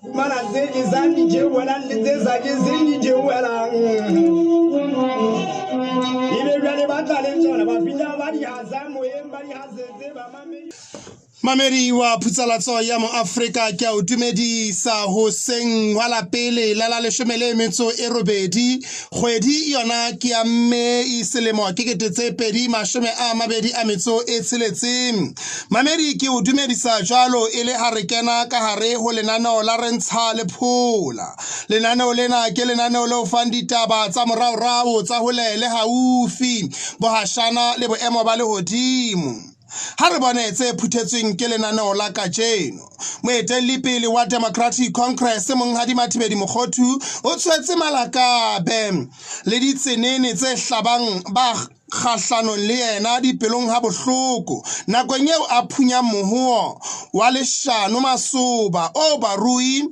Mana tse jesang di theohelang le tse sa jeseng di theohelang. Ebe jwale ba tla le tsona ba fihla ba di hasa moyeng ba di hasetse ba mamedi. Mamedi wa phutsalatso ya moAfrika ke a o dumedisa hoseng hwa la pele la la leshome le metso e robedi kgwedi yona ke ya Mmei selemo ke 2026. Mamedi ke o dumedisa jwalo e le ha re kena ka hare ho lenaneo la re ntsha le phola. Lenaneo lena ke lenaneo le o fang ditaba tsa moraorao tsa hole le haufi, bohashana le boemo ba lehodimo. Ha re bone tse phuthetsweng ke lenaneo la kajeno. Moetellipele wa Democratic Congress Monghadi Mathibedi Mokhothu o tshwetse malakabe le ditsenene tse hlabang ba kgahlanong le yena dipelong ha bohloko nakong eo a phunyang mohoo wa leshano masoba o barui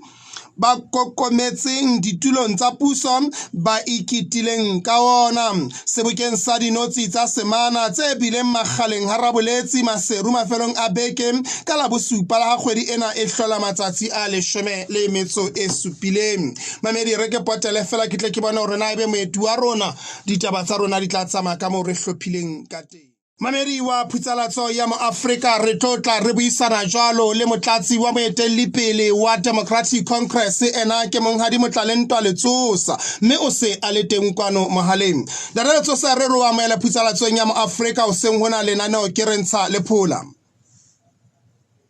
ba kokometseng ditulong tsa puso ba iketileng ka ona sebokeng sa dinotsi tsa semana tse bileng makgaleng ha Raboletsi Maseru mafelong a beke ka la bosupa la ha kgwedi ena e hlola matsatsi a leshome le metso e supileng. Mamedi re ke potele fela ke tle ke bone hore na ebe moeti wa rona ditaba tsa rona di tla tsamaya ka moo re hlophileng ka teng. Mamedi wa phutsalatso ya moAfrika re tlo tla re buisana jwalo le motlatsi wa moetellipele wa Democratic Congress ena ke monghadi Motlalentwa Letsosa mme o se a le teng kwano mohaleng. Ntate Letsosa re re o amohele phutsalatsong ya moAfrika hoseng hona lenaneo ke re ntsha le phola.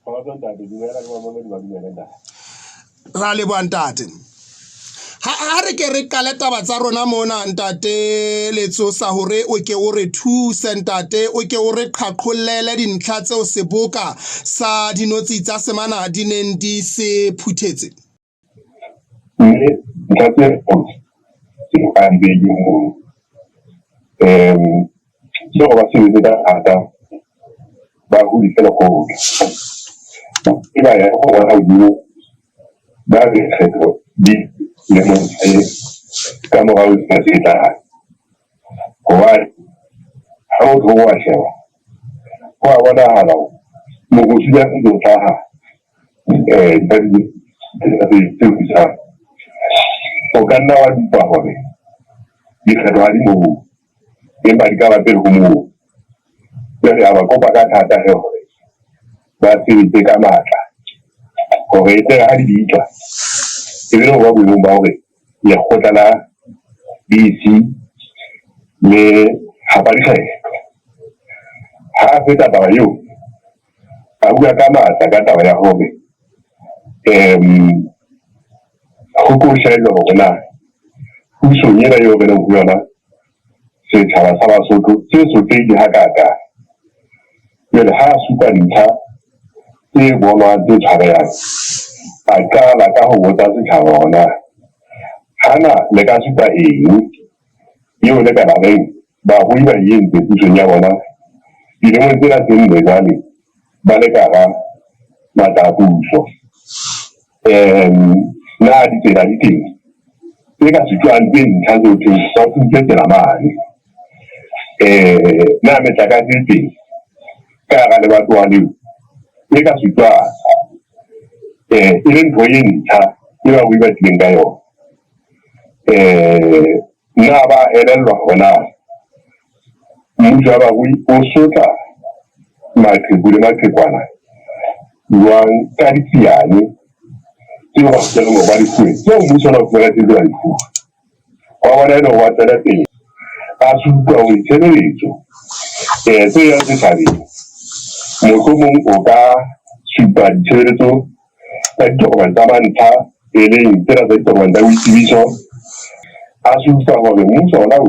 Kgotso ntate, dumela le bamamedi ba dumele ntate. Ra leboha ntate. Ha, ha re ke re qale taba tsa rona mona ntate Letsosa hore o ke o re thuse ntate o ke o re qhaqhollele dintlha tseo seboka sa dinotsi tsa semana di neng di se phuthetse. Mme ntlha tse kgolo tse a di beileng mono ke hore ba sebetse ka thata ba hodise lekgotla. E ba ya ho bona hodimo ba re kgetho di lemong tse ka morao tse tlang. Hobane ha motho o wa sheba ho a bonahala hore morusu ya ntse o hlaha o ka nna wa dupa hore dikgetho ha di moo empa di ka ba pele ho moo. Jwale a ba kopa ka thata he hore ba sebetse ka matla hore e tle ha di bitla e be le ho ba boemong ba hore lekgotla la BC le hapa dikgetho. Ha a feta taba eo a bua ka matla ka taba ya hore ho ko shejwe hore na pusong ena eo re leng ho yona setjhaba sa Basotho se sotlehile hakakang. Jwale ha a supa dintlha tse bonwang tse tshwarehang, a qala ka ho botsa setjhaba hore na hana le ka supa eng eo le ka la reng barui ba e entse pusong ya bona dilemong tsena tse nne jwale ba le ka hara matla a puso. Na ditsela di teng tse ka sutlwang tse ntjha tseo thweng ba thuntse tsela mane? Na metlakase e teng ka hara lebatowa leo e ka sutlwang e le ntho e ntjha e barui ba tlileng ka yona? Na ba elellwa hore na mmuso wa barui o sotla maqheku le maqhekwana jwang ka ditsiane tseo ba fumaneng hore ba di fuwe tseo mmuso ona o fumana tse ba di fuwe? Wa bona e le hore wa tswela pele a supa hore ditshebeletso tse yang setjhabeng mohlomong o ka supa ditshebeletso tsa ditokomane tsa mantlha e leng tsena tsa ditokomane tsa boitsebiso. A supa hore mmuso ona o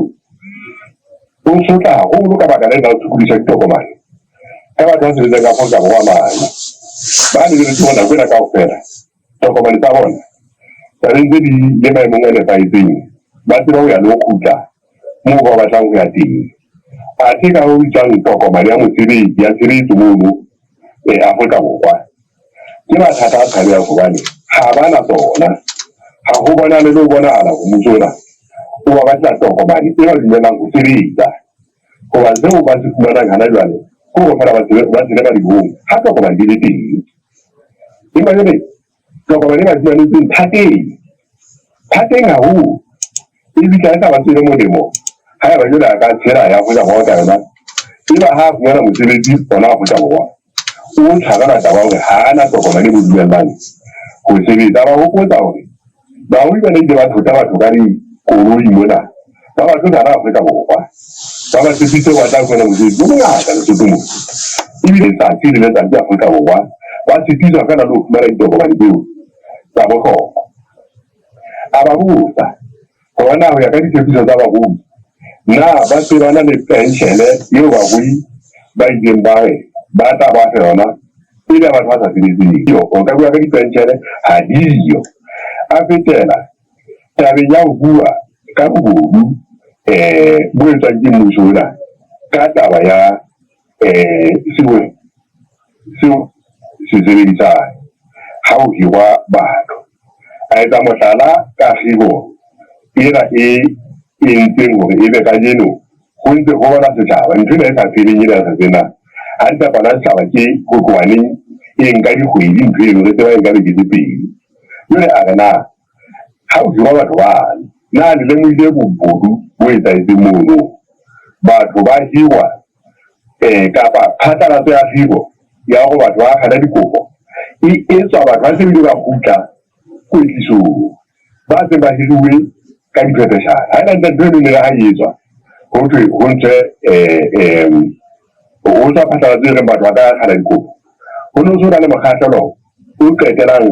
o sotla haholo ka baka lena la ho sokodisa ditokomane ka batho ba sebetsang ka Afrika Borwa mane ba lebeletse hore nako ena kaofela tokomane tsa bona tsa be ntse di le maemong a nepahetseng ba tseba ho ya le ho kgutla moo ba batlang ho ya teng. Athe ka ho bitswang tokomane ya mosebetsi ya tshebetso mono Afrika Borwa ke mathata a tshabehang hobane ha ba na tsona. Ha ho bonahale le ho bonahala hore mmuso ona o ba batlela tokomane e ba dumellang ho sebetsa. Hoba seo ba se fumanang hana jwale ke hore feela ba tsebe ba tsele madibohong ha tokomane di le teng. Empa jwale Tokomane e ba fumanetseng thateng, thateng haholo. E fihla e sa ba tswele molemo haeba jwale a ka tshela ya Afrika Borwa ka yona. Eba ha a fumana mosebetsi hona Afrika Borwa, o tshwarelwa taba ya hore ha a na tokomane e mo dumellang ho sebetsa. A ba hopotsa hore barui ba ne ile ba thota batho ka dikoloi mona, ba ba tlosa hara Afrika Borwa, ba ba tshepisitse hore ba tla fumana mosebetsi o mongata Lesotho mona. Ebile letsatsi le letsatsi Afrika Borwa ba sitiswa feela le ho fumana ditokomane tseo tsa bohlokwa. A ba botsa hore na ho ya ka ditshepiso tsa barui, na ba se ba na le penshene eo barui ba ileng ba re ba tla ba fa yona pele ya batho ba sa sebetseng. O ka bua ka dipenshene ha diyo. A fetela tabeng ya ho bua ka bobodu bo etswang ke mmuso ona ka taba ya seo seo se sebedisang ha ho hirwa batho. A etsa mohlala ka kgiro ena e entseng hore ebe kajeno ho ntse ho balwa setjhaba. Ntho ena e sa feleng ena ya tsatsi lena, hantle palo ya setjhaba ke ho tloha neng e nka dikgwedi ntho eno, re tseba e nka beke tse pedi. Jwale a re na ha ho hirwa batho bane, na le lemohile bobodu bo etsahetseng mono? Batho ba hirwa kapa phatlalatso ya kgiro ya hore batho ba kgana dikopo e etswa batho ba se bile ba kgutla kwetlisong ba seng ba hiruwe ka diphepheshana. Ha e le hantle ntho eno ne re ha e etswa ho thwe ho ntshwe ho tswa phatlalatso e reng batho ba ka kgana dikopo. Ho ne ho se ho na le mokgahlelo o qetelang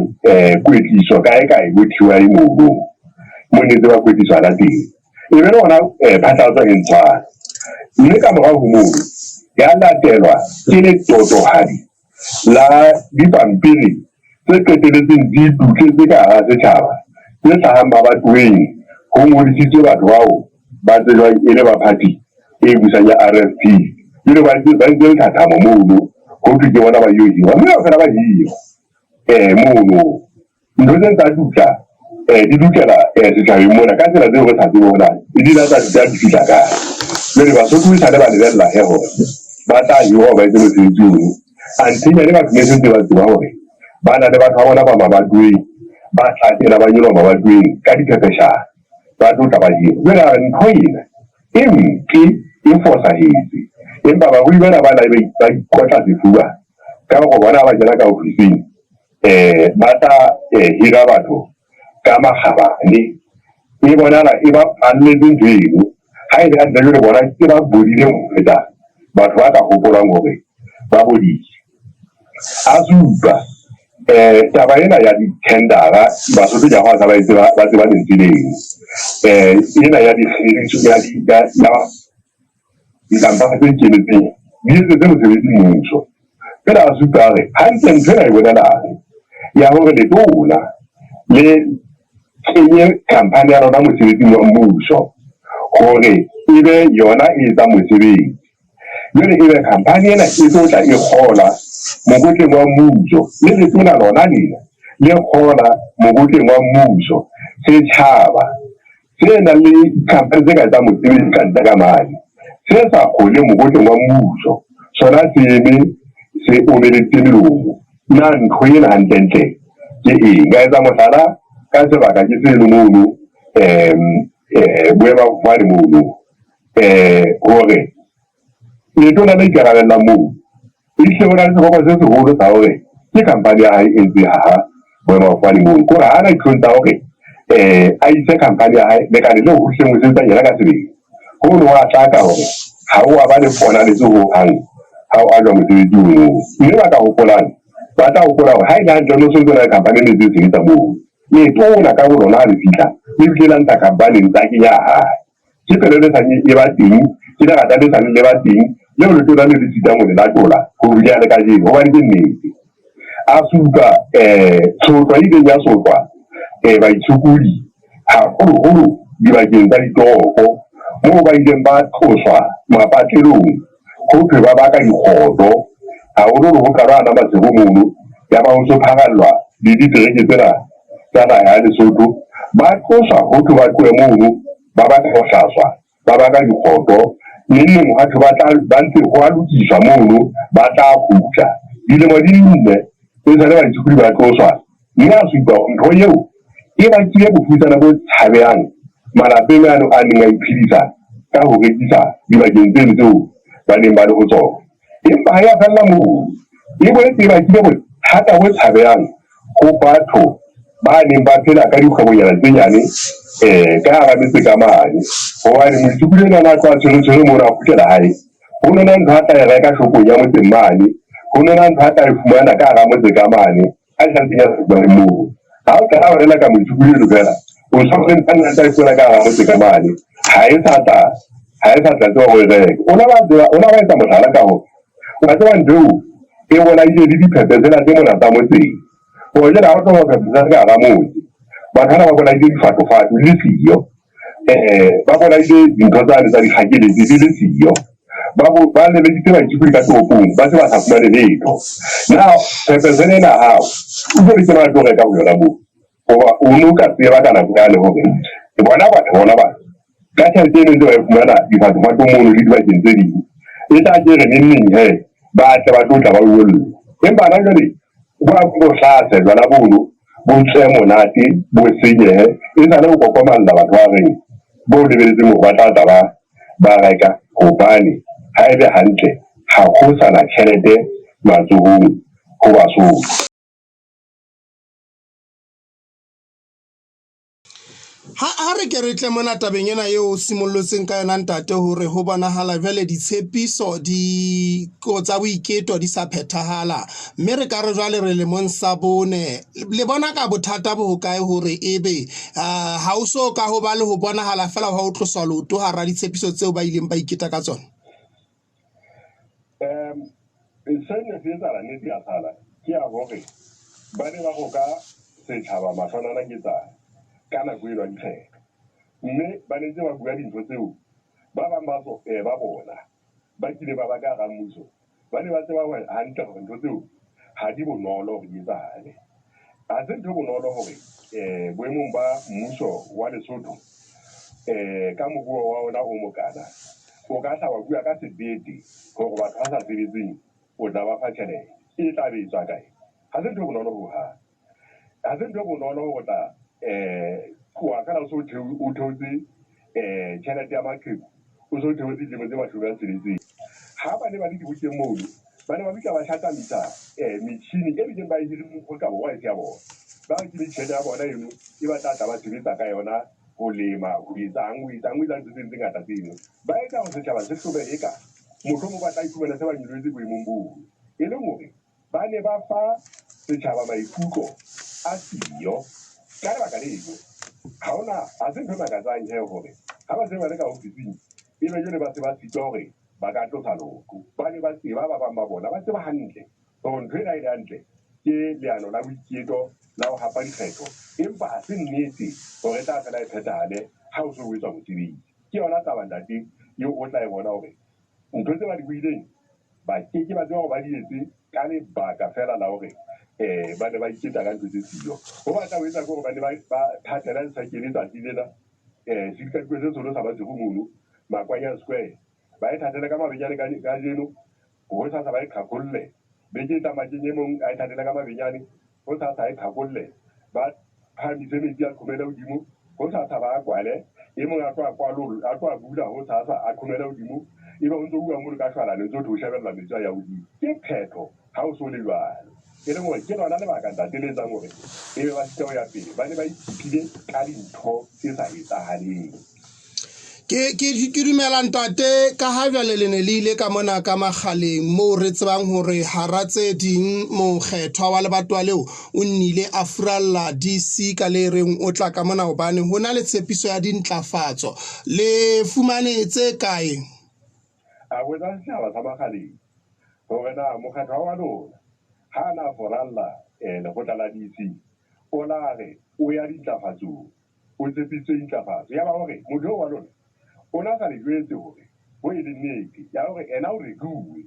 kwetliso kae kae bo TY mono mo ne ntse ba kwetliswa hona teng. E be le hona phatlalatso e ntshwang. Mme ka morao ho mono ya latelwa ke letotohadi la dipampiri tse qeteletseng di dutletse ka hara setjhaba tse hlahang mabatoweng ho ngodisitswe batho bao ba tsejwang e le ba party e busang ya RFP. Jwale ba ntse ba entse lethathamo mono ho thwe ke bona ba yo hirwa mme kaofela ba hirwa mono. Ntho tse tsa dutla di dutlela setjhabeng mona ka tsela tseo re sa tsebe hore na di ile tsa dutla di fihla kae. Jwale Basotho esale ba lebella he hore ba tla hirwa hore ba etse mosebetsi ono. Anthe nyane batho ne sentse ba tseba hore ba na le batho ba bona ba mabatoweng ba tla kena ba nyoloha mabatoweng ka diphepheshana ba tlo tla ba hirwa. Jwale a re ntho ena e mpe e fosahetse empa barui bana ba na ba ikotla sefuba ka hore bona ha ba kena ka ofising ba tla hira batho ka makgabane. E bonahala e ba palletse ntho eno. Ha e le hantle jwale bona ke ba bodileng ho feta batho ba ka hopolang hore ba bodile. A supa taba ena ya di-tender-a, Basotho ke a kgolwa ba e tseba, ba tseba lentswe leno. Ena ya ya ya Dikampane tse ikemetseng di etsetse mosebetsi mmuso. Feela a supa a re, hantle ntho ena e bolelang ya hore letona le kenye khampani ya lona mosebetsing wa mmuso hore e be yona e etsang mosebetsi. Jwale ebe khampani ena e tlo tla e kgola mokotleng wa mmuso le letona lona lena le kgola mokotleng wa mmuso. Setjhaba se nang le dikhampani tse ka etsang mosebetsi ka ntle ka mane, se sa kgoneng mokotleng wa mmuso, sona se eme se omeletse melomo. Na ntho ena hantlentle ke eng? Ka etsa mohlala ka sebaka ke seno mono boemafofane mono, hore letona le ikarabellang moo Ehlile o na le seboko se seholo sa hore ke khampani ya hae e ntse e haha boemafofane mono. Ke hore ha a na ditlhong tsa hore a ise khampani ya hae lekaleng leo ho hlileng ho sebetsang yena ka sebele. Hono ho a hlaka hore ha o a ba le ponaletso ho hang ha o ajwa mosebetsi ono. Mme ba ka hopolang ba tla hopola hore ha e le hantle ho ne ho se ntse ho na le khampani e ne ntse e sebetsa mono. Letona ka bolona ha le fihla le bile la ntsha khampani ntse a kenya ya hae. Ke pelo le sa keng e ba teng, ke lerata le sa leng le ba teng, leo letona le le sitang ho le latola ho fihlela le kajeno, hobane ke nnete. A supa tshotlo e ileng ya sotlwa baitshokodi, haholoholo dibakeng tsa ditoropo, moo ba ileng ba tloswa mapatlelong ho thwe ba baka dikgoto, haholoholo ho qalwa hana Maseru mono, yaba ho so pharallwa le ditereke tsena tsa naha ya Lesotho, ba tloswa ho thwe ba tlohe mono ba batla ho hlaswa, ba baka dikgoto, neng-neng hwa thwe ba tla, ba ntse ho a lokiswa mono, ba tla kgutla. Dilemo di nne esale baitshokodi ba tloswa. Mme a supa hore ntho eo e bakile bofutsana bo tshabehang malapeng ano a neng a iphedisa ka ho rekisa dibakeng tseno tseo ba neng ba le ho tsona. Empa ha ya fella moo, e boetse e bakile bothata bo tshabehang ho batho ba neng ba phela ka dikgwebonyana tse nyane ka hara metse ka mane. Hobane moitshokodi enwa na tloha tshwere-tshwere mono a kgutlela hae, ho nona ntho a tla e reka shopong ya motseng mane, ho nona ntho a tla e fumana ka hara motse ka mane, a tjhelete ya sa fumaneng moo. Ha o qala ho rela ka moitshokodi eno fela, o tshwere ntho a tla e fumana ka hara motse ka mane, ha e sa tla, ha e sa tla tseba ho e reka. O na ba tseba, o na ba etsa mohlala ka hore, wa tseba ntho eo e bolaile le diphephe tsena tse mona tsa motseng. Hore jwale ha o tlo phephe ka hara motse, batho bana ba bolaile difatofato di le siyo. Ba bolaile dintho tsane tsa dikgakeletsi di le siyo. Ba lelekitse baitshokodi ka toropong, ba se ba sa fumane letho. Na phephe ena hao, o tlo re ke mang a tlo reka ho yona moo? Hoba o no ka tseba ka nako yane hore bona batho bona ba ka tjhelete e ntse ba e fumana difatofatong mono le dibakeng tse ding, e tla ke re neng neng he ba tle ba tlo tla ba bolle. Empa hana jwale bo a bo hlase jwala bono bo tswe monate bo senyehe, e sale ho kokomalla batho ba reng bo lebeletseng hore ba tla tla ba reka, hobane ha e le hantle ha ho sa na tjhelete matsohong ho Basotho. Ha re ke re tle mona tabeng ena eo o simollotseng ka yona ntate, hore ho bonahala jwale ditshepiso di tsa boiketo di sa phethahala, mme re ka re jwale re lemong sa bone. Le bona ka bothata bo hokae hore ebe ha o so ka ho ba le ho bonahala fela ha o tloswa leoto hara ditshepiso tseo ba ileng ba iketa ka tsona? Se ne se etsahala nnete ya sala ke ya hore ba ne ba roka setjhaba mahlonana ke tsana ka nako eno ya dikgetho, mme ba ne ntse ba bua dintho tseo ba bang ba ba bona ba kile ba ba ka hara mmuso, ba ne ba tseba hore hantle hore ntho tseo ha di bonolo hore di etsahale. Ha se ntho e bonolo hore boemong ba mmuso wa Lesotho ka moruo wa ona o mokana, o ka hla wa bua ka sebete hore batho ba sa sebetseng o tla ba fa tjhelete e tla be e tswa kae. Ha se ntho e bonolo hohang. Ha se ntho e bonolo hore o tla tloha feela o se o theotse tjhelete ya maqheku, o se o theotse dilemo tse 60. Ha ba ne ba le dibokeng mono, ba ne ba fihla ba hlatamisa metjhini e bileng ba e hirileng Afrika Borwa e se ya bona. Ba re ke metjhini ya bona eno e ba tla tla ba sebetsa ka yona ho lema, ho etsang, ho etsang, ho etsang ntho tse ding tse ngata tseno. Ba etsa hore setjhaba se hlobe eka mohlomong ba tla iphumana se ba nyolohetse boemong boo. E leng hore ba ne ba fa setjhaba maikutlo a siyo. Ka lebaka leno, ha hona, ha se ntho e makatsang he hore ha ba se ba le ka ofising ebe jwale ba se ba sitwa hore ba ka tlosa leoto. Ba ne ba tseba, ba bang ba bona ba tseba hantle hore ntho ena e le hantle ke leano la boiketo la ho hapa dikgetho, empa ha se nnete hore e tla fela e phethahale ha o so o etswa mosebetsi. Ke yona taba ntate eo o tla e bona hore ntho tse ba di buileng ba ke ke ba tseba hore ba di etse ka lebaka fela la hore ba ne ba iketsa ka ntho tse siyo. Ho batla ho etsa ke hore ba ne ba thatela lehlakeng letsatsi lena sedikadikwe se seholo sa Maseru mono Makwanyane Square, ba e thatele ka mabenyane kajeno, hosasa ba e qhaqholle, beke e tlang ba kenye e mong a e thatele ka mabenyane, hosasa a e qhakolle, ba phahamise metsi a qhomele hodimo, hosasa ba a kwale, e mong a tlo a kwalolla, a tlo a bula hosasa a qhomele hodimo, ebe ho ntso uwa mono ka shwalane, ntso thwe o shebella metsi a ya hodimo. Ke phetho ha o so le jwalo. E leng hore ke lona lebaka ntate le etsang hore ebe ba sita ho ya pele, ba ne ba ipile ka dintho tse sa etsahaleng. Ke dumela ntate, ka ha jwale le ne le ile ka mona ka Makgaleng moo re tsebang hore hara tse ding mokgethwa wa lebatowa leo o nnile a furalla DC ka le reng o tla ka mona hobane ho na le tshepiso ya dintlafatso. Le fumane tse kae? A botsa setjhaba sa Makgaleng hore na mokgethwa wa lona ha a na furalla lekgotla la DC o la re o ya dintlafatsong. O tshepisitswe intlafatso. Yaba o re, Motho eo wa lona o na sa le jwetse hore ho e le nnete ya hore ena o rekuwe.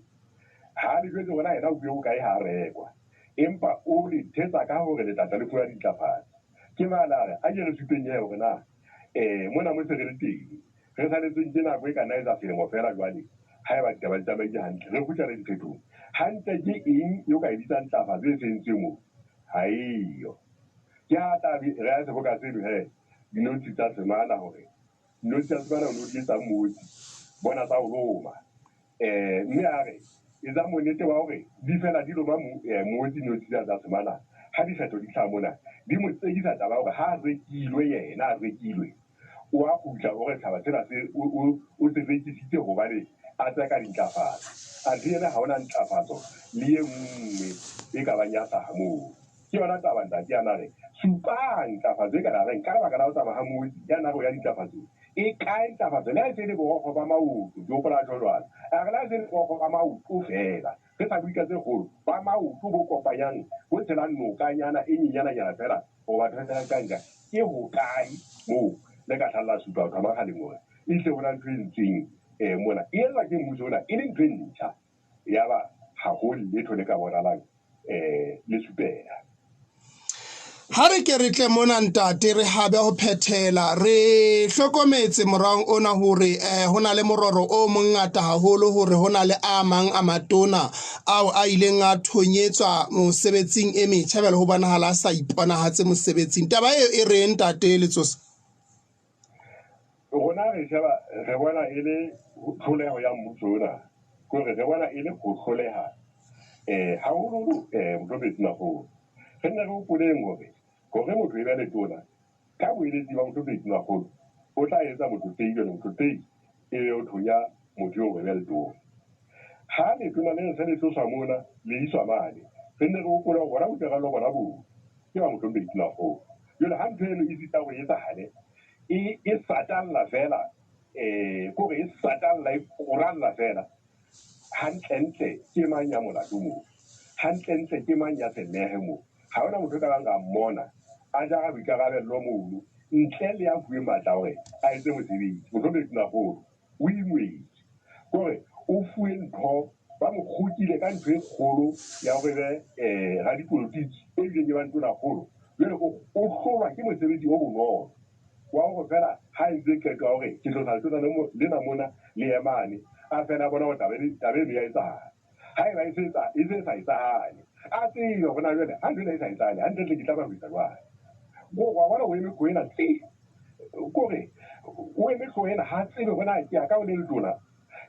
Ha a le jwetse hore na ena o buwe bokae ha a rekwa. Empa o le thetsa ka hore le tla tla le fuwa dintlafatso. Ke mane a re, A ke re supeng he hore na mona mo se re le teng, re saletsweng ke nako e ka nna etsa selemo feela jwale, haeba ditaba di tsamaile hantle, re kgutlele diphethong. Hantle ke eng eo ka e bitsang ntlafatso e se entswe moo? Ha eyo. Ke ha tla rea seboka seno he dinotshi tsa semana hore dinotshi tsa semana o ne o di etsang motsi bona tsa o loma. Mme a re etsang bonnete ba hore di fela di loma motsi dinotshi tsena tsa semana ha dikgetho di hlaha mona. Di mo tsekisa taba ya hore ha a rekilwe yena a rekilwe o a kgutla o re tshaba sena se o se rekisitse hobane a tseka dintlafatso. Athe yena ha hona ntlafatso le e nngwe e ka bang ya hlaha moo. Ke yona taba ntate ya na re supang ntlafatso e ka na reng ka lebaka la ho tsamaya ha motsi ya na re o ya dintlafatsong. E kae ntlafatso? Le ha e se e le borokgo ba maoto, ke hopola a tjho jwalo. A re le ha e se e le borokgo ba maoto feela, re sa bue ka tse kgolo, ba maoto bo kopanyang, bo tshelang nokanyana e nyenyananyana feela hore batho ba tsela nka nka. Ke hokae moo le ka hlang la supa batho ba Makgaleng hore ehlile ho na ntho e entsweng mona e etswa ke mmuso ona e le ntho e ntjha? Yaba ha ho letho le ka bonahalang le supeha. Ha re ke re tle mona ntate re habe ho phethela re hlokometse moraong ona hore ho na le mororo o mongata haholo hore ho na le a mang a matona ao a ileng a thonyetswa mosebetsing e metjha jwale ho bonahala a sa iponahatse mosebetsing. Taba eo e reng ntate Letsosa? Rona re sheba re bona e le tlholeho ya mmuso ona, ke hore re bona e le ho hloleha haholoholo Mohlomphehisi Makgolo. Re nne re hopoleng hore hore motho e be letona ka boeletsi ba Mohlomphehisi Makgolo o tla etsa motlotlehi, jwale motlotlehi e be o thonya motho eo hore e be letona. Ha letona le se le tloswa mona le iswa mane, re nne re hopole hore bona boikarabelo bona boo ke ba Mohlomphehi Tonakgolo. Jwale ha ntho eno e sita hore e etsahale, e e satalla feela, ke hore e satalla, e koralla feela, hantlentle ke mang ya molato moo? Hantlentle ke mang ya selehe moo? Ha hona motho e ka bang ra mmona a jara boikarabello mono ntle le ya fuweng matla a hore a etse mosebetsi, Mohlomphehi Tonakgolo. O ingwetse. Ke hore o fuwe ntho, ba mo kgokile ka ntho e kgolo ya hore e be radipolotiki e bileng e bang tonakgolo. Jwale o hlolwa ke mosebetsi o bonolo wa hore feela ha a entse qeto ya hore ke tlosa letona lena mona le ye mane, a fela a bona hore taba eno ya etsahala. Haeba e se e se sa etsahale, a tsebe hore na jwale ha ntho ena e sa etsahale hantlentle ke tlameha ho etsa jwang. Ke hore wa bona o eme hlooho ena tsi! Ke hore o eme hlooho ena ha a tsebe hore na ke ya ka ho le letona,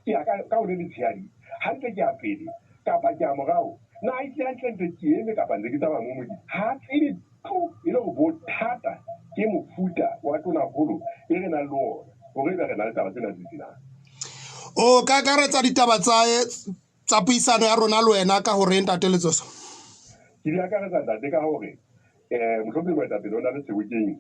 ke ya ka ho le letshehadi, hantle ke ya pele kapa ke ya morao, na ehlile hantlentle ke eme kapa ntse ke tsamaya mo modimo. Ha a tsebe tu! E le hore bothata ke mofuta wa tonakgolo e re nang le ona hore ebe re na le taba tsena tse tjena. O ka akaretsa ditaba tsa tsa puisano ya rona le wena ka hore ntate Letsoso? Ke di akaretsa ntate ka hore mohlomphehi moetapele o na le sebokeng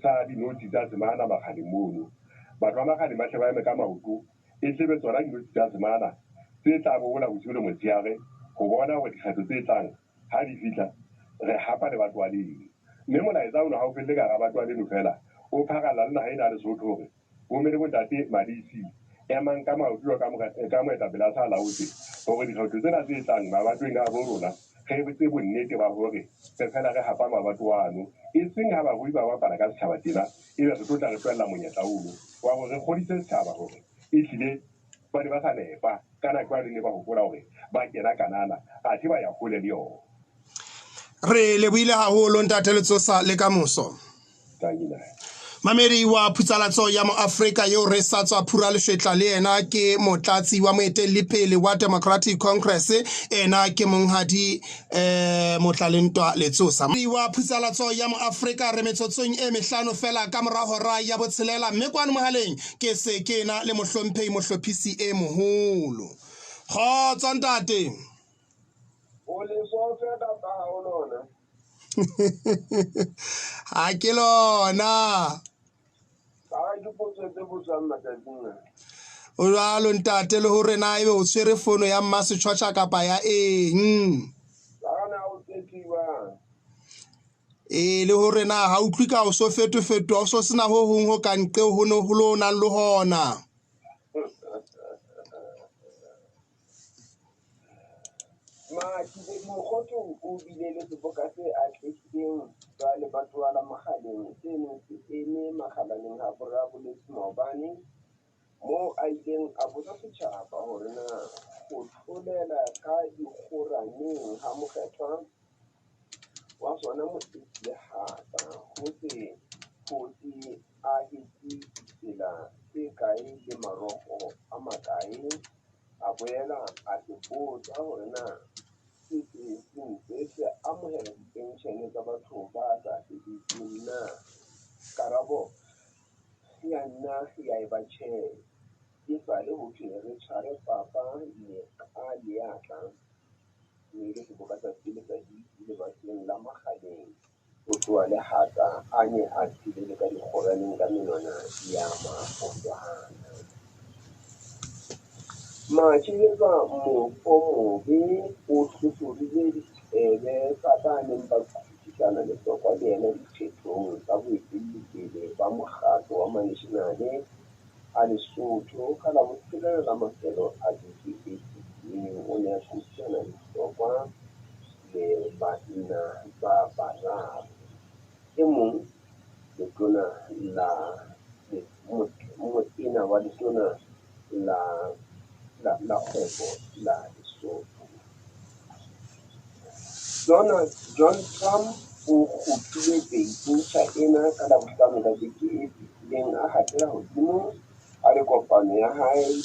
sa dinotshi tsa semana Makgaleng mono. Batho ba Makgaleng ba hle ba eme ka maoto e tle be tsona dinotshi tsa semana tse tla bobola bosiu le motshehare ho bona hore dikgetho tse tlang ha di fihla re hapa lebatowa leno. Mme molaetsa ono ha o felle ka hara batowa leno feela, o pharalla le naha ena ya Lesotho hore Bomme le bontate Madisi, emang ka maoto jwalo ka moetapele a sa laotse hore dikgetho tsena tse tlang mabatoweng a bo rona re etse bonnete ba hore re fela re hapa mabatowa ano, e seng ha barui ba bapala ka setjhaba tjena ebe re tlo tla re tlohella monyetla ono wa hore re kgodise setjhaba hore ehlile ba ne ba sa nepa ka nako yane ne ba hopola hore ba kena Kanana athe ba ya hole le yona. Re lebohile haholo ntate Letsosa le ka moso. Mamedi wa phutsalatso ya moAfrika eo re sa tswa phura lefetla le yena ke motlatsi wa moetelli pele wa Democratic Congress, ena ke monghadi Motlalentwa Letsosa. Wa phutsalatso ya moAfrika re metsotsong e mehlano fela ka mora hora ya botshelela, mme kwano mohaleng ke se ke ena le mohlomphehi mohlophisi e moholo. Kgotso ntate. O lesofe kapa ha o lona? Ha ke lona. Ha ke potso tse botswang matsatsing a. O jwalo ntate le hore na ebe o tshwere fono ya mmasetjhotjha kapa ya eng? Ana o tsetliwang. Ee, le hore na ha utlwe ka o so fetofetoha, o so sena ho hong ho ka nqeo ho no ho lo nang le hona. Mathibedi Mokhothu o bile le seboka se atlehileng sa lebatowa la Mogaleng se neng se eme Makgalaneng ha Borra-Bolwetse maobane, moo a ileng a botsa setjhaba hore na ho tlolela ka dikgoraneng ha mokgethwa Wa sona Moeti Lehata ho se ho se ahetse ditsela tse kae le marokgo a makae. A boela a se botsa hore na se se se ntse se amohela dipenshene tsa batho ba sa sebetseng na. Karabo ya nna ya eba tjhe. Esale ho thwe re tshware papa ka leatla. E ne e le seboka sa pele sa ditsi lebatoweng la Makgaleng ho tloha Lehata a ne a tshelele ka dikgoraneng ka menwana ya maotwana. Matshediso Mofomobe o hlohlorile ditsebe tsa ba neng ba qothisana lehlokwa le yena dikgethong tsa boeteledipele ba Mokgatlo wa Manashenale a Lesotho ka la botshelela la mafelo a beke e fetileng. O ne a qothisana lehlokwa le banna ba bararo. E mong letona la moena wa letona la la kgwebo la Lesotho. Donald John Trump o kgutlile Beijing, China ka Labohlano la beke e fetileng a hatela hodimo a re kopano ya hae le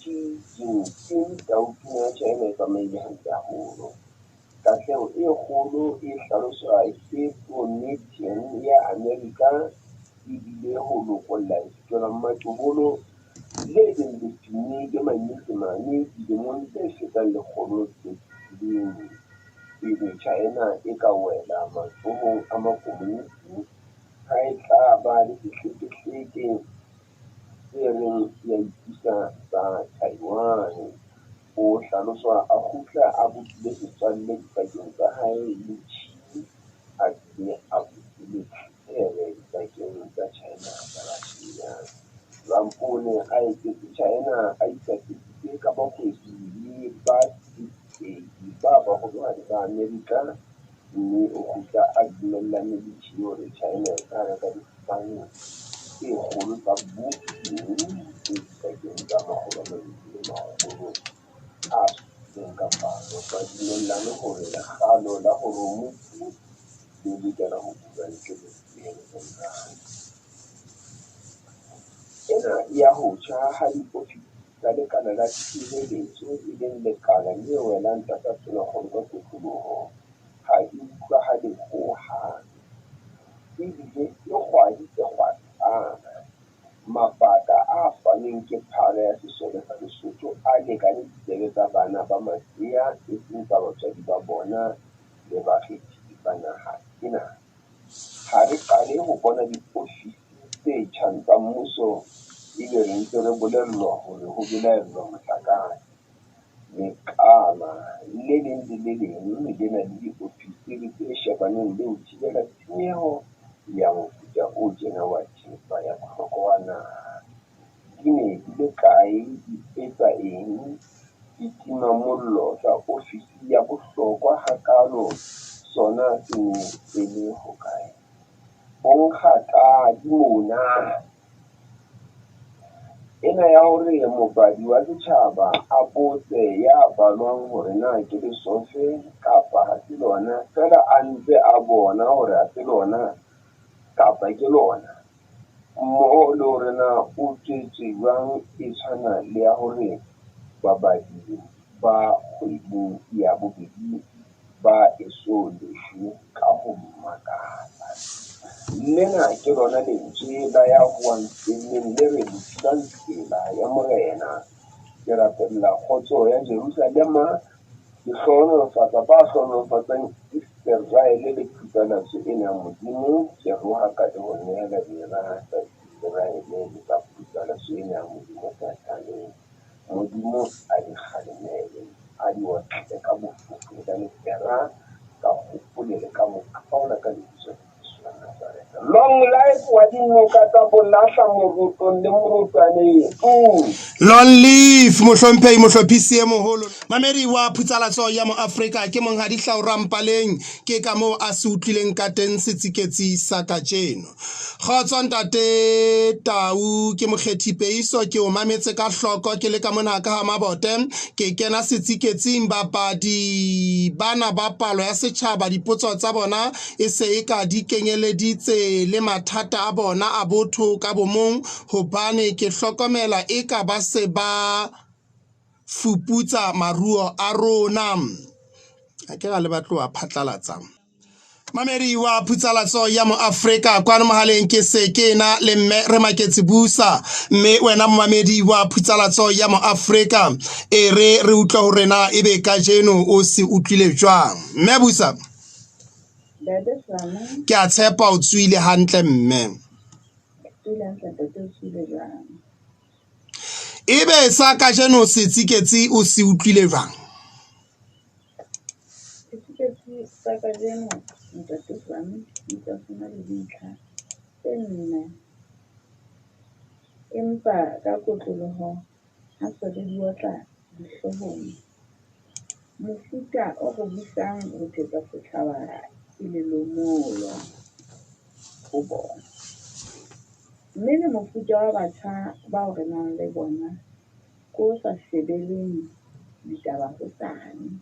Xi Jinping tautona ya China e tsamaile hantle haholo. Katleho e kgolo e hlaloswa ke Promethean ya Amerika e bile ho lokolla lebitso la Mmatjhobolo le neng le tumme ke Manyesemane dilemong tse fetang lekgolo tse fetileng pele China e ka wela matsohong a makomonisi ha e tla ba le sehlekehleke se reng se a ipusa sa Taiwan. O hlaloswa a kgutla a bopile setswalle dipakeng tsa hae le Xi a bile a bopile tlhekere dipakeng tsa China le Russia. Trump o ne a etetse China a ikatisitse ka bahwebi le batsetedi ba baholohadi ba Amerika mme o kgutla a dumellane le Xi hore China e tla reka difofane tse kgolo tsa Boeing tse dipakeng tsa 200 le 700 ka palo. Ba dumellane hore lekgalo la Hormuz le lokela ho bulwa ntle le dipehelo tsa Iran. Ena ya ho tjha ha diofisi tsa Lekala la Tshireletso, e leng lekala le welang tlasa Tonakgolo ka kotloloho, ha e utlwahale ho hang, ebile e kgwadi e kgwahlana. Mabaka a fanweng ke phara ya Sesole sa Lesotho a lekane ditsebe tsa bana ba masea e seng tsa batswadi ba bona le bakgethi ba naha ena. Ha re qale ho bona diofisi tse tjhang tsa mmuso ebe re ntse re bolellwa hore ho belaellwa motlakase. Lekala le leng le le leng le na le diofisiri tse shebaneng le ho thibela tshenyeho ya mofuta o tjena wa thepa ya bohlokwa wa naha. Di ne di le kae di etsa eng ditimamollo tsa ofisi ya bohlokwa hakaalo sona se ne se le hokae? Bonkgatadi mona! Ena ya hore mobadi wa setjhaba a botse ya balwang hore na ke lesofe kapa ha se lona, feela a ntse a bona hore ha se lona kapa ke lona, mmoho le hore na o tswetswe jwang e tshwana le ya hore babadi ba kgweding ya bobedi ba eso lefshwe ka ho makatsa. Lena ke lona lentswe la ya howang feelleng le re lokisang tsela ya Morena. Ke rapella kgotso ya Jerusalema, ke hlohonolofatsa ba hlohonolofatsang Iseraele le phutsalatso ena ya Modimo, ke rohaka le ho nehela dira tsa Iseraele le tsa phutsalatso ena ya Modimo Satane. Modimo a di kgalemele, a di otle ka bofofu le ka lepera, ka hopole le ka mo kgaola ka lebitso la Jesu wa Nazaretha. Long life wa dinoka tsa bolahla morotong le morotwaneng. Long live mohlomphehi mohlophisi e moholo. Mamedi wa phutsalatso ya moAfrika ke monghadi Hlau Rampaleng ke ka moo a se utlwileng ka teng setsiketsi sa kajeno. Kgotso ntate Tau ke mokgethi Peiso ke o mametse ka hloko ke le ka mona ka ha Mabote ke kena setsiketsing bapadi bana ba palo ya setjhaba dipotso tsa bona e se e ka di kenyeleditse le mathata a bona a botho ka bomong hobane ke hlokomela eka ba se ba fuputsa maruo a rona. A ke ra le batlo a phatlalatsa. Mamedi wa phutsalatso ya moAfrika kwano mohaleng ke se ke na le mme re maketse busa mme wena momamedi wa phutsalatso ya moAfrika e re re utlwe hore na ebe kajeno o se utlwile jwang mme busa ke a tshepa o tsoile hantle mme Ebe sa kajeno setsiketsi o se utlwile jwang? Setsiketsi sa kajeno ntate Serame ke utlwa se na le dintlha tse nne. Empa ka kotloloho ha se re di otla dihloohong. Mofuta o re busang ho thetsa setjhaba ke lelomolo ho bona. Mme le mofuta wa batjha bao re nang le bona ke o sa shebeleng ditaba hosane,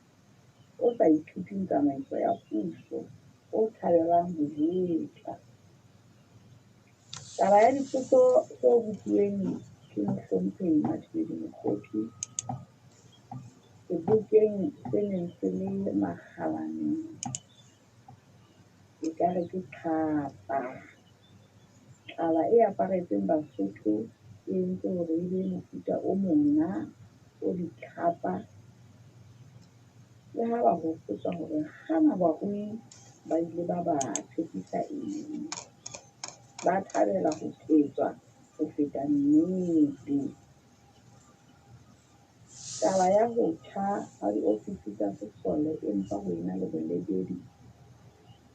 o sa ithuting tsamaiso ya puso, o thabelang ho jwetswa. Taba ya dipotso tse botsuweng ke Mohlomphehi Mathibeli Mokhothu sebokeng se neng se le makgalaneng ekare ke tlhapa. Tlala e aparetseng Basotho e entse hore e be mofuta o mona, o ditlhapa. Le ha ba hopotswa hore kgana barui ba ile ba ba tshepisa eng. Ba thabela ho thetswa ho feta nnete. Taba ya ho tjha ha diofisi tsa sesole empa ho ena le bolebedi,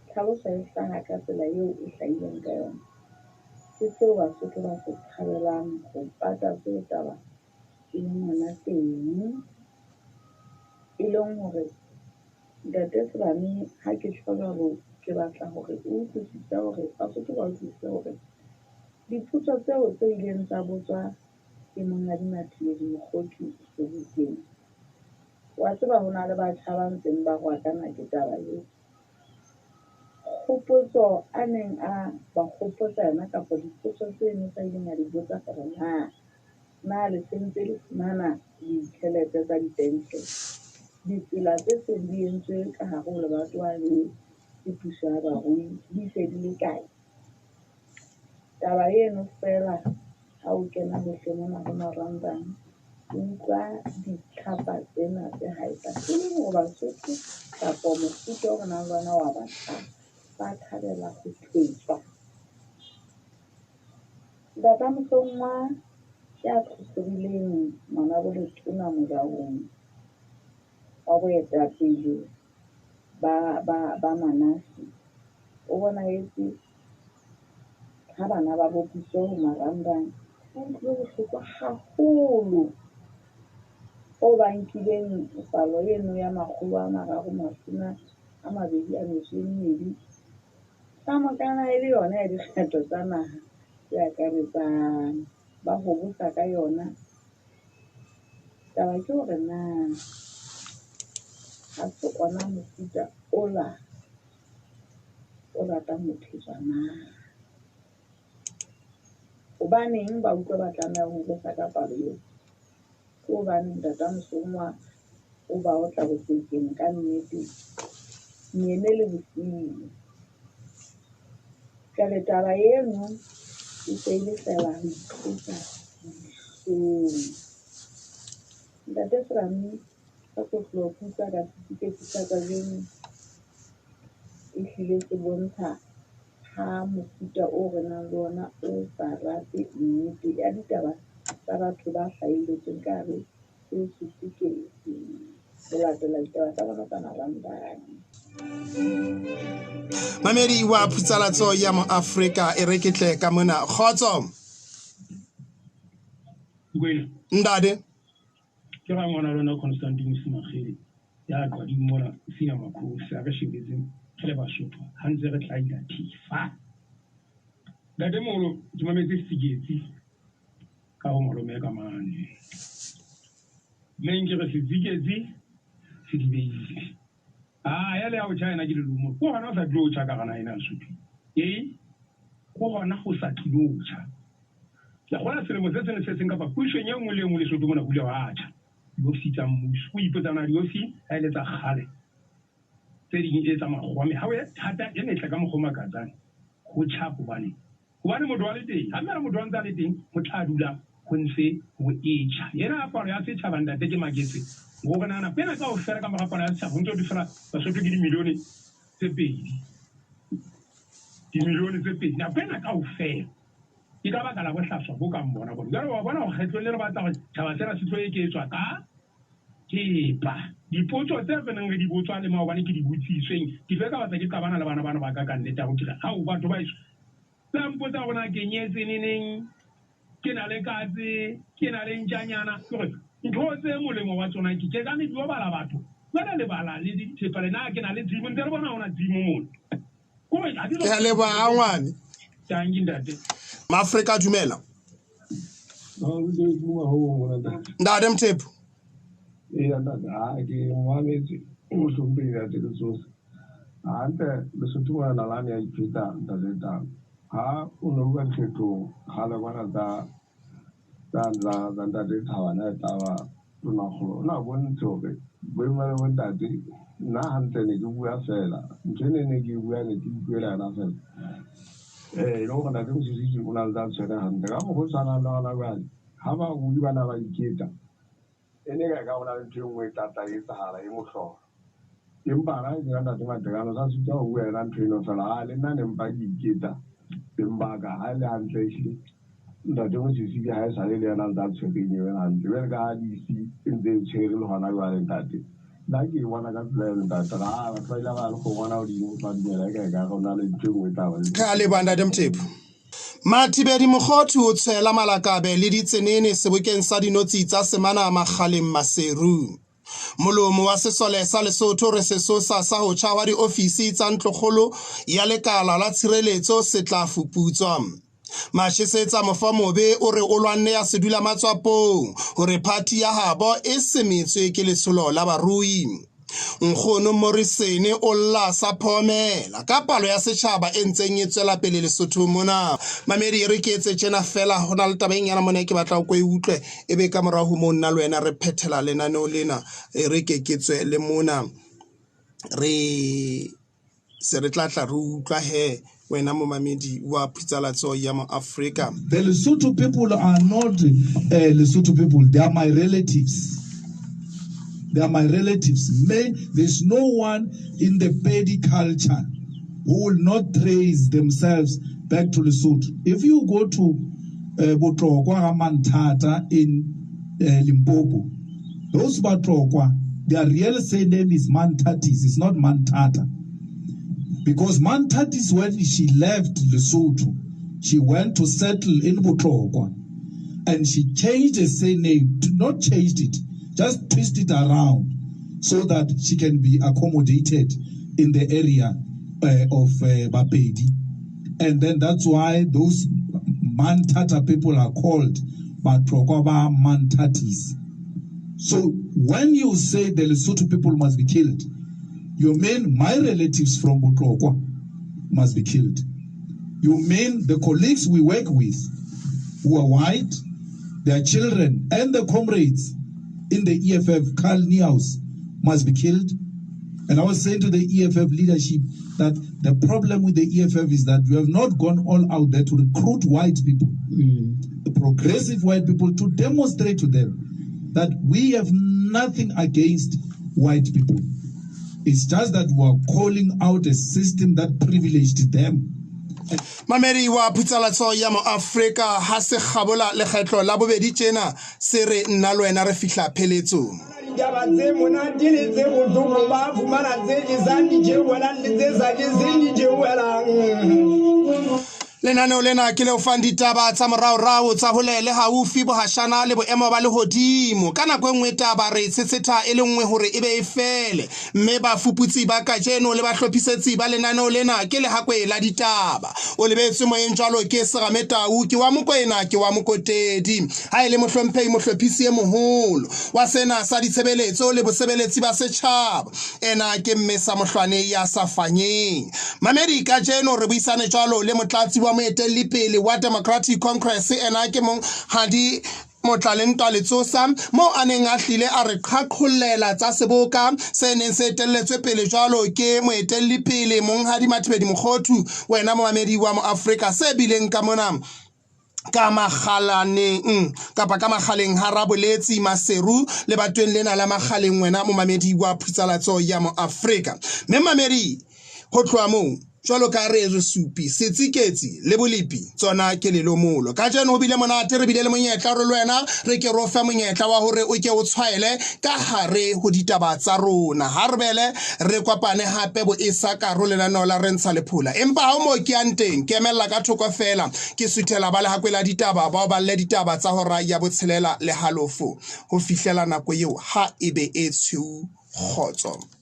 tlhaloso e hlaha ka tsela eo e hlahileng ka yona, ke seo Basotho ba se thabelang ho pata seo taba e leng hona teng. E leng hore Ntate Serame ha ke tjho jwalo, ke batla hore o utlwisise hore Basotho ba utlwisise hore dipotso tseo tse ileng tsa botswa ke Monghadi Mathibeli Mokhothu sebokeng. Wa tseba ho na le batjha ba ntseng ba rwakana ke taba eo. Kgopotso a neng a ba kgopotsa yona kapa dipotso tseno tsa ileng a di botsa hore na na le sentse le fumana ditjhelete tsa di-pension. Ditsela tse seng di entswe ka hare ho lebatowa le ke puso ya barui di se di le kae? Taba eno feela ha o kena hohle mona ho marangrang o utlwa ditlhapa tsena tse haesale. E leng hore Basotho kapa mofuta o re nang le ona wa batjha ba thabela ho thetswa. Ntata Mohlongwa ya tlhotlhorileng ngwana bo letona mojaong wa boetapele ba ba ba Manase o bonahetse ha bana ba bo puso ho marangrang ba utlwile bohloko haholo o ba nkileng palo eno ya 322 sa mokana e le yona ya dikgetho tsa naha tse akaretsang ba hobosa ka yona. Taba ke hore na ha se ona mofuta ola o ratang ho thetswa na. Hobaneng ba utlwa ba tlameha ho hobosa ka palo eo? Ke hobane ntata Mohlongwa o ba otla botsekeng ka nnete nyene le bosiu. Jwale taba eno e se e le feela ho itlosa dihlong. Ntate Serame ka kotloloho ke utlwa ka setiketi sa kajeno ehlile se bontsha ha mofuta o re nang le ona o sa rate nnete ya ditaba tsa batho ba hlahelletseng ka hare ho setiketi ho latela ditaba tsa bona tsa marangrang. Mamedi wa phutsalatso ya moAfrika e re ke tle ka mona. Kgotso. Ndade. Ke ra ngwana lona Constantine Simagele ya qwading mona sina makhosi a re shebetseng re le Basotho ha ntse re tlaila thifa. Ntate moholo ke mametse Seketsi ka ho malome ka mane. Mme nke re setsiketsi se di beile. Ah ya le ya ho tjha yena ke lelumo. Ko hona ho sa tlilo tjha ka gana ena Lesotho. Eh ko hona ho sa tlilo tjha. Ke kgola selemo se seng le se seng kapa pusong e nngwe le e nngwe Lesotho mona ho ile hwa tjha diofisi tsa mmuso. O ipotsa na diofisi ha e le tsa kgale tse ding e tsa makgowa mehao e thata e metle ka mokgwa o makatsang ho tjha hobaneng? Hobane motho a le teng, ha feela motho a ntse a le teng, ho tla dula ho ntse ho etjha. Ena palo ya setjhaba, ntate, ke maketse hore na nako ena kaofela ka mora palo ya setjhaba ho ntse ho thwe feela Basotho ke dimilione tse pedi. Dimilione tse pedi nako ena kaofela. Ke ka baka la bohlaswa bo kang bona bona. Jwale wa bona hore kgetlong le re batla hore tjhaba sena se tlo eketswa ka thepa. Dipotso tse re neng re di botswa le maobane ke di botsisweng. Ke tlo ka batla ke qabana le bana bana ba ka ka nnete ya ho ke re, Ao batho ba heso, la mpotsa hore na ke nyetse neneng, ke na le katse, ke na le ntjanyana. Ke hore ntho tse molemo wa tsona ke ke ka ne di bala batho. Jwale le bala le dithepa le na ke na le tshimo, ntse re bona hona tshimo mona. Kore ha di Ke a leboha ngwane. Tanki ntate. Maafrika dumela. Ntate Mthephu. Eya ntate, ha ke mametse mohlomphehi ntate Letsosi. Hantle Lesotho mona nalane ya ipheta ntate Tau. Ha o ne o bua dikgethong kgale kwana tsa tsa tsa tsa ntate Thabane a tlaba tonakgolo o ne a bontshe hore boemo le bontate nna hantle ne ke bua fela ntho e ne ne ke bua ne ke ipuela yona fela. E le hore ntate Mosisili o na ntse a tshwere hantle ka mokgwa o tshwanang le hona jwale ha barui bana ba iketa e ne ka ka ho na le ntho e nngwe e tla tla etsahala e mohlolo. Empa ha ke ka ntate Matekane o sa sitwa ho bua yona ntho eno fela ha le nna ne mpa ke iketa beng ba ka ha e le hantle ehlile ntate Mosisili ha e sale le yena ntse a tshwere nyewe hantle jwale ka ha DC e ntse e tshwere le hona jwale ntate nna ke e bona ka tsela eno ntate ga batho ba ile ba le kgongwana godimo ba dumela e ka e ka re o na le ntho e nngwe e tla ba Ke a leboha ntate Mthephu. Mathibedi Mokgothu o tshwela malakabe le ditsenene sebokeng sa dinotsi tsa Semana Makgaleng Maseru. Molomo wa sesole sa Lesotho re sesosa sa ho tjha hwa diofisi tsa ntlokgolo ya lekala la tshireletso se tla fuputswa. Mashesetsa Mofamobe o re o lwanne ya sedula matswapong hore phathi ya habo e se metswe ke letsholo la barui. Nkgono Morrison o lla sa phomela ka palo ya setjhaba e ntseng e tswela pele Lesotho mona. Mamedi e re ke etse tjena fela ho na le taba e nyana mona e ke batla ko e utlwe e be ka morao ho moo nna le wena re phethela lenaneo lena e re ke ke tswe le mona re se re tla tla re utlwa he wena momamedi wa phutsalatso ya mo Afrika. The Lesotho people are not Lesotho people. They are my relatives. They are my relatives. There's no one in the Pedi culture who will not trace themselves back to Lesotho. If you go to Botlokwa ga Manthata in Limpopo, those Batlokwa, their real surname is Manthatis. It's not Mantata. Because Manthatis, when she left Lesotho, she went to settle in Botlokwa. And she changed the surname, not changed it, just twist it around so that she can be accommodated in the area of Bapedi. And then that's why those Mantata people are called Batlokwa ba Manthatis. So when you say the Lesotho people must be killed, you mean my relatives from Botlokwa must be killed. You mean the colleagues we work with who are white, their children and the comrades in the EFF, Carl Niehaus, must be killed. And I was saying to the EFF leadership that the problem with the EFF is that we have not gone all out there to recruit white people, progressive white people, to demonstrate to them that we have nothing against white people. It's just that we are calling out a system that privileged them. Mamedi wa phutsalatso ya mo Afrika ha se kgabola lekgetlo la bobedi tjena se re nna le wena re fihla pheletsong. Ditaba tse monate le tse bohloko ba fumana tse jesang ditheohelang le tse sa jeseng ditheohelang. Lenaneo lena ke leo fang ditaba tsa moraorao tsa hole le haufi, bohashana le boemo ba lehodimo. Ka nako e nngwe taba re e tshetshetha e le nngwe hore e be e fele, mme bafuputsi ba kajeno le bahlophisetsi ba lenaneo lena ke lehakwe la ditaba. O lebetswe moyeng jwalo ke Serame Tau, ke wa Mokoena, ke wa Mokotedi. Ha e le mohlomphehi mohlophisi e moholo wa sena sa ditshebeletso le bosebeletsi ba setjhaba, ena ke mme sa mohlwane ya sa fanyeng. Mamedi, kajeno re buisane jwalo le motlatsi wa moetelli pele wa Democratic Congress, ena ke monghadi Motlalentwa Letsosa, moo a neng a hlile a re qhaqhollela tsa seboka se neng se etelletswe pele jwalo ke moetelli pele monghadi Mathibedi Mokhothu, wena momamedi wa Moafrika, se bileng ka mona ka makgalaneng kapa ka makgaleng ha Raboletsi Maseru lebatweng lena la Makgaleng, wena momamedi wa Phutsalatso ya Moafrika. Mme mamedi, ho tloha moo jwalo ka re re supi setsiketsi le bolepi tsona ke lelomolo. Kajeno ho bile monate, re bile le monyetla hore le wena re ke re o fe monyetla wa hore o ke o tshwaele ka hare ho ditaba tsa rona. Ha re bele re kopane hape bo esa karo lenaneo la re ntsha lephola, empa ha o moo ke yang teng ke emella ka thoko feela, ke suthela ba lehakwe la ditaba ba o balle ditaba tsa hora ya botshelela le halofo. Ho fihlela nako eo ha e be e tshweu, kgotso.